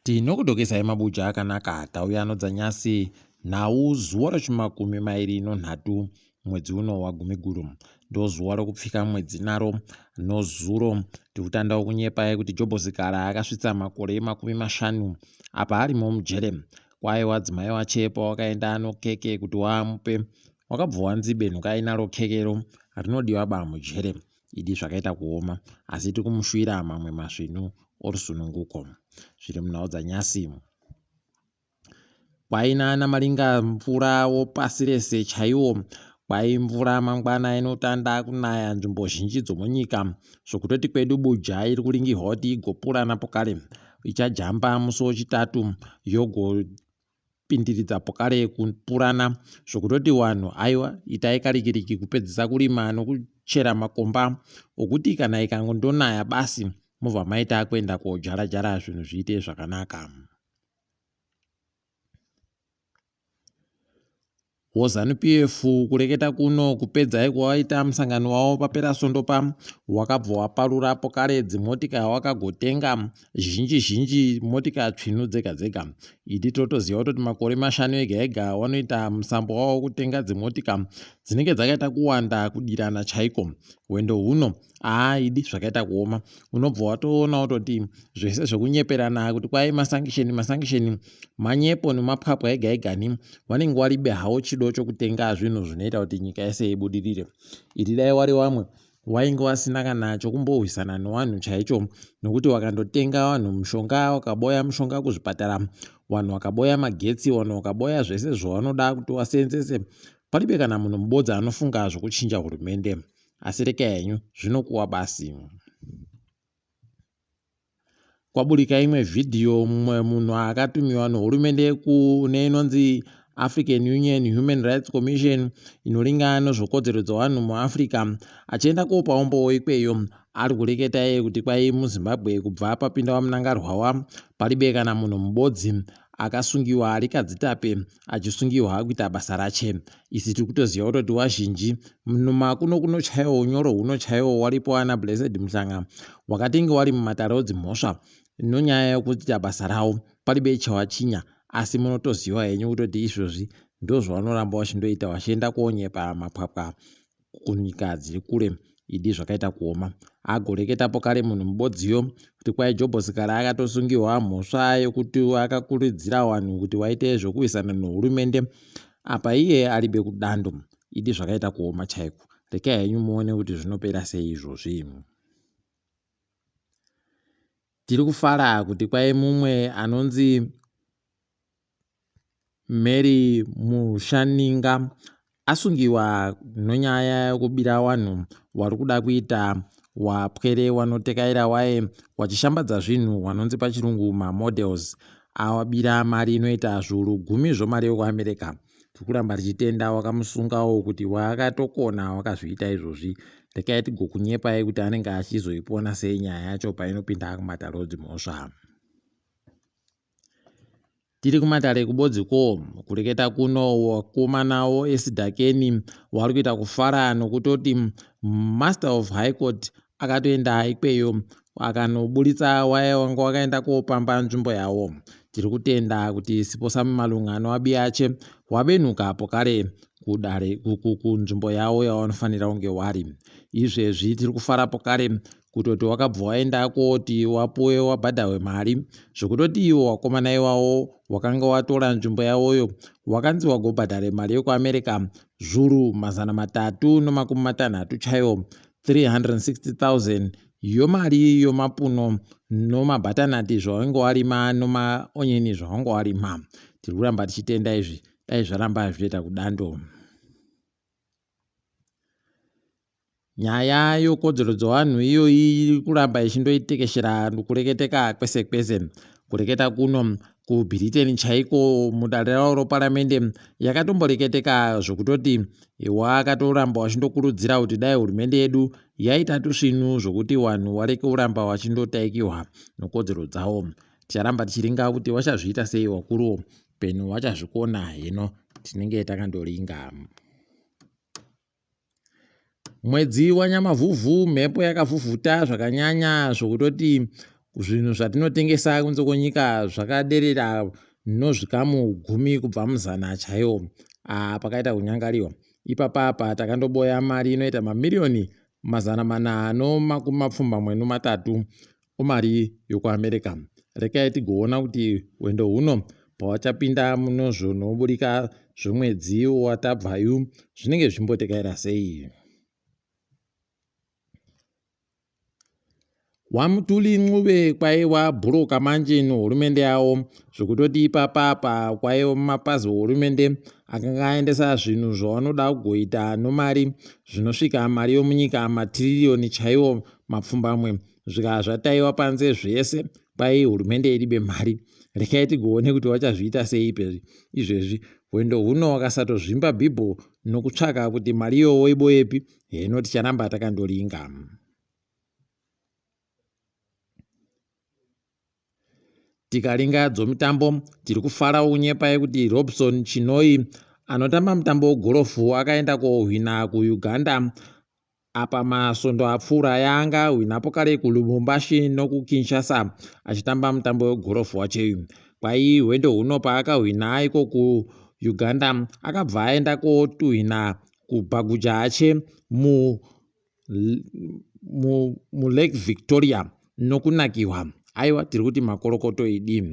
Tinokudokesai mabuja akanaka tauya anodzanyasi nhau zuva rechimakumi mairi nonhatu mwedzi uno wagumiguru ndozuva rokupfika mwedzi naro nozuro tikutandawo kunyepai kuti Jobho Sikhala akasvitsa makore 50 apa arimo mujere kwai wadzimai wache pawakaenda nokeke kuti wamupe wakabva wanzi benhukai naro kekero rinodiwa ba mujere Idi zvakaita kuoma asi tiri kumushuwira mamwe masvinu orusununguko. Zviri munhau dzanyasi. Kwaina namaringa mvura wopasi rese chaiwo. Kwai mvura mangwana inotanda kunaya nzvimbo zhinji dzomunyika zvokutoti kwedu Buja iri kuringirwa kuti igopura napokare ichajamba musi wechitatu yogo pindiridza pokare kupurana zvokutoti wanhu aiwa itai karikiriki kupedzisa kurima nokuchera makomba okuti kana ikangondonaya basi mobva maita kuenda kojara jara zvinhu zviite zvakanaka. WoZanu PF kureketa kuno kupedzai kwawaita musangano wavo papera svondo pa wakabva waparura pokare dzimotika wakagotenga zhinji zhinji motika tsvinu dzega dzega idi totoziva kutoti makore mashanu ega ega wanoita musambo wavo wekutenga dzimotika dzinenge dzakaita kuwanda kudirana chaiko hwendo huno haa idi zvakaita kuoma unobva watoona wototi zvese zvekunyeperana kuti kwai masankisheni masankisheni manyepo nemapwapwa ega egani vanenge waribe hawo chido chokutenga zvinhu zvinoita kuti nyika yese ibudirire idi dai wari wamwe wainge wasina kana chokumbohwisana newanhu chaicho nokuti wakandotenga vanhu mushonga wakaboya mushonga kuzvipatara vanhu wakaboya magetsi vanhu wakaboya zvese zvawanoda kuti waseenzese paribe kana munhu mubodzi anofunga zvokuchinja hurumende asi rekai henyu zvinokuwa basi. Kwaburika imwe vhidhiyo mumwe munhu akatumiwa nehurumende kune inonzi African Union Human Rights Commission inoringana nezvekodzero dzevanhu muAfrica achienda kopa umbowo ikweyo ari kureketa iye kuti kwai muZimbabwe kubva papinda vaMnangarwawa paribe kana munhu mubodzi akasungiwa ari kadzitape achisungiwa kuita basa rache isi tiri kutoziva kutoti wazhinji makuno kuno chaiwo unyoro huno chaiwo waripo ana Blessed Mhlanga wakatenge wari mumatare odzimhosva nonyaya yokuita basa rawo paribe chawachinya asi munotoziva henyu kutoti izvozvi ndozvawanoramba wachindoita wachienda konyepa mapwapwa kunyika dziri kure idi zvakaita kuoma agoreketapo kare munhu mubodziyo kuti kwai Jobho Sikhala akatosungiwa mhosva yekuti akakuridzira vanhu kuti waite zvokuwisana nehurumende apa iye aribe kudando idi zvakaita kuoma chaiko rekai henyu muone kuti zvinopera sei izvozvi. Tiri kufara kuti kwai mumwe anonzi Mary Mushaninga asungiwa nonyaya yekubira wanhu wari kuda kuita wapwere wanotekaira waye wachishambadza zvinhu wanonzi pachirungu mamodels awabira mari inoita zviuru gumi zvomari yekuAmerica. Tiri kuramba tichitenda wakamusungawo kuti wakatokona wakazviita izvozvi. Rekai tigokunyepai kuti anenge achizoipona sei nyaya yacho painopinda kumatare edzimhosva. Tiri kumatare ekubodzi ko kureketa kuno wakomanawo esidhakeni wari kuita kufara nokutoti master of high court akatoenda ikweyo akanoburitsa waya wanga wakaenda kopamba nzvimbo yawo. Tiri kutenda kuti Siposami Malunga noAbiache wabenhuka apo kare kudare kunzvimbo yawo yawanofanira kunge wari. Izvezvi tiri kufara pokare kutoti wakabva waenda koti wapuwe wabhadharwe mari zvekutoti iwo wakomana iwawo wakanga watora nzvimbo yawoyo wakanzi wagobhadhare mari yekuAmerica zvuru 360 chaiwo 360,000 yomari yomapuno nomabhatanati zvawange warima nomaonyeni zvawange warima. Tiri kuramba tichitenda izvi dai zvaramba zvichiita kudando. Nyaya yekodzero dzevanhu iyoyi iri kuramba ichindoitekeshera kureketeka kwese kwese. Kureketa kuno kuBritain chaiko mudare ravo reparamende yakatomboreketeka zvekutoti wakatoramba wachindokurudzira kuti dai hurumende yedu yaita tusvinu zvokuti vanhu wareke kuramba wachindotaikiwa nekodzero dzavo. Ticharamba tichiringa kuti wachazviita sei wakuruwo penu wachazvikona hino tinenge takandoringa. Mwedzi waNyamavhuvhu mhepo yakavhuvhuta zvakanyanya zvokutoti Zvinhu zvatinotengesa kunze kwenyika zvakaderera nozvikamu gumi kubva muzana chaiwo. Pakaita kunyangariwa. Ipapa apa takandoboya mari inoita mamiriyoni 483 omari yokuAmerica. Rekai tigoona kuti hwendo huno pawachapinda munozvonoburika zvomwedzi watabvayu zvinenge zvichimbotekaira sei. WaMutuli Ncube kwaiwa bhuroka manje nehurumende yawo zvekutoti ipapa apa kwaiva mapazi ehurumende akanga aendesa zvinhu zvavanoda kugoita nomari zvinosvika mari yomunyika matiririyoni chaiwo mapfumbamwe zvikava zvataiwa panze zvese kwai hurumende iribe mari. Rekai tigoone kuti wachazviita sei izvezvi. Hwendo huno wakasatozvimba bhibho nokutsvaka kuti mari iyoyo iboyepi heno ticharamba takandoringa. Tikaringa dzomutambo tiri kufara kunyepa yekuti Robson Chinoi anotamba mutambo wegorofu akaenda kohwina kuUganda apa masvondo apfuura yaanga ahwinapo kare kuLubumbashi nokuKinshasa achitamba mutambo wegorofu wacheyu. Kwai hwendo huno paakahwina iko kuUganda akabva aenda kotuhwina kuBhaguja ache muLake Victoria nokunakiwa. Aiwa tiri kuti makorokoto idi.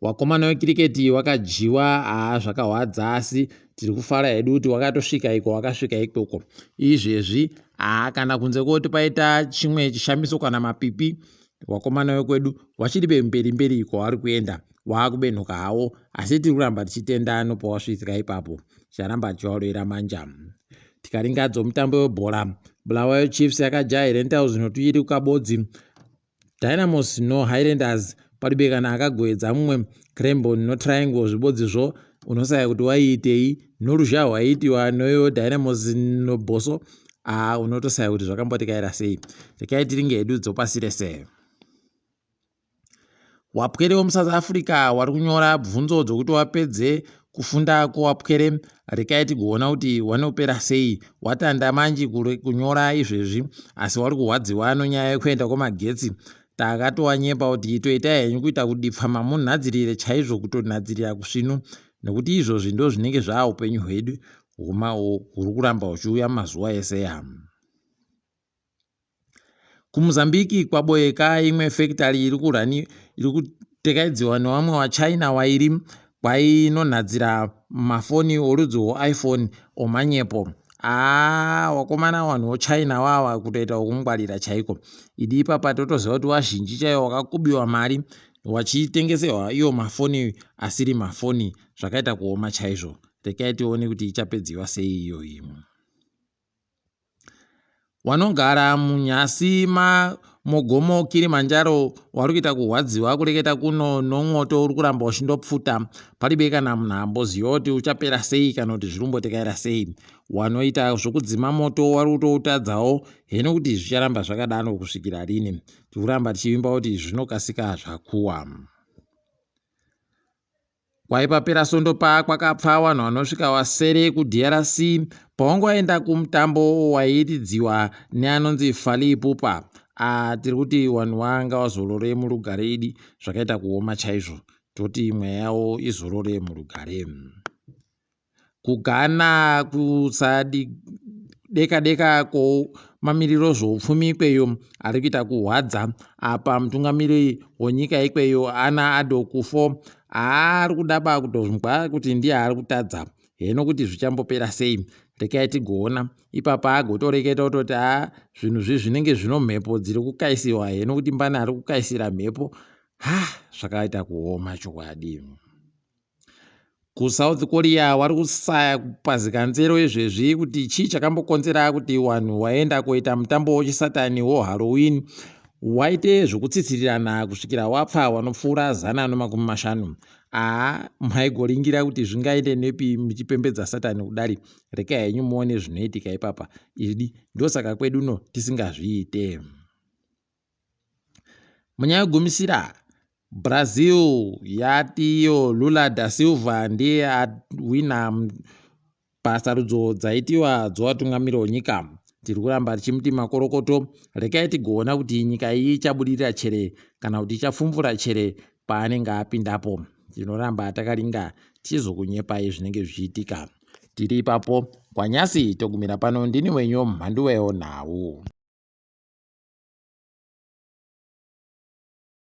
Wakomana wekiriketi wakadyiwa haa zvakahwadza asi tiri kufara hedu kuti wakatosvika iko wakasvika ikoko. Izvezvi haa kana kunze kwoti paita chimwe chishamiso kana mapipi wakomana wekwedu wachiri mberi mberi iko wari kuenda waakubenhuka hawo asi tiri kuramba tichitenda nopawasvika ipapo ticharamba tichivarovera manja. Tikaringa dzomutambo webhora Bulawayo Chiefs yakajaya Herentals notuviri kukabodzi. Dynamos noHighlanders paribe kana akagoedza mumwe. Cranborne noTriangle zvibodzizvo unosaya kuti waiitei noruzha hwaiitiwa noyo Dynamos noBosso unotosaya kuti zvakambotikaira sei. Rekai tiringe hedu dzopasi rese. Wapwere wemuSouth Africa wari kunyora bvunzo dzokuti wapedze kufunda kwowapwere. Rekai tigoona kuti wanopera sei. Watanda manji kunyora izvezvi asi wari kurwadziwa nonyaya yekuenda kwemagetsi. Takatowanyepa kuti itoitai henyu kuita kudipfa mamunhadzirire chaizvo kutonhadzirira kusvinu nekuti izvozvi ndo zvinenge zvaa upenyu hwedu huri kuramba huchiuya mazuva ese ya. KuMozambique kwaboeka imwe fekitari iri kutekaidziwa nevamwe vaChina wairi kwainonhadzira mafoni orudzi rweiPhone omanyepo. Wakomana vanhu voChina wawa kutoita wokungwarira chaiko. Idi ipapa totoziva kuti wazhinji chaiwo wakakubiwa mari wachitengeserwa iwo mafoni asiri mafoni zvakaita kuoma chaizvo. Rekai tione kuti ichapedziwa sei iyoyi. Wanogara munyasi mogomo Kilimanjaro wari kuita kurwadziwa kureketa kuno nomwoto uri kuramba uchindopfuta. Paribe kana munhu amboziva kuti uchapera sei kana kuti zviri kumbotekaira sei. Wanoita zvokudzima moto wari kutoutadzawo heno kuti zvicharamba zvakadaro kusvikira rini. Tiri kuramba tichivimba kuti zvinokasika zvakuwa. Kwaipapera sondo pa kwakapfa vanhu vanosvika vasere kuDRC pawangoenda kumutambo wairidziwa neanonzi Fally Ipupa. Tiri kuti vanhu vanga vazorore murugare idi zvakaita kuoma chaizvo. Toti mweya yavo izorore murugare. KuGhana kusadeka deka kwomamiriro zvoupfumi ikweyo ari kuita kuhwadza. Apa mutungamiri wenyika ikweyo Ana Addo Akufo ari kudaba kutozwa kuti ndiye ari kutadza. Heno kuti zvichambopera sei. Rekai tigoona. Ipapa agotoreketa kutoti zvinhu zvi zvinenge zvino mhepo dziri kukaisiwa heno kuti mbani ari kukaisira mhepo. Zvakaita kuoma chokwadi. KuSouth Korea wari kusaya kupazika nzero izvezvi kuti chii chakambokonzera kuti vanhu waenda koita mutambo wechisatani woHalloween waite zvokutsitsirirana kusvikira wapfa wanopfuura 150. Maigoringira kuti zvingaende nepi muchipembedza satani kudari. Rekai henyu muone zvinoitika ipapa. Idi ndosaka kwedu no tisingazviite. Munyaya yegumisira Brazil yati iyo Lula da Silva ndiye ahwina pasarudzo dzaitiwa dzovatungamiri wenyika. Tiri kuramba tichimuti makorokoto. Regai tigoona kuti nyika iyi ichabudirira chere kana kuti ichapfumvura chere paanenge apindapo. Tinoramba takaringa tichizokunyepai zvinenge zvichiitika. Tiri ipapo kwanyasi togumira pano. Ndini wenyu Mhanduwewo Nhau.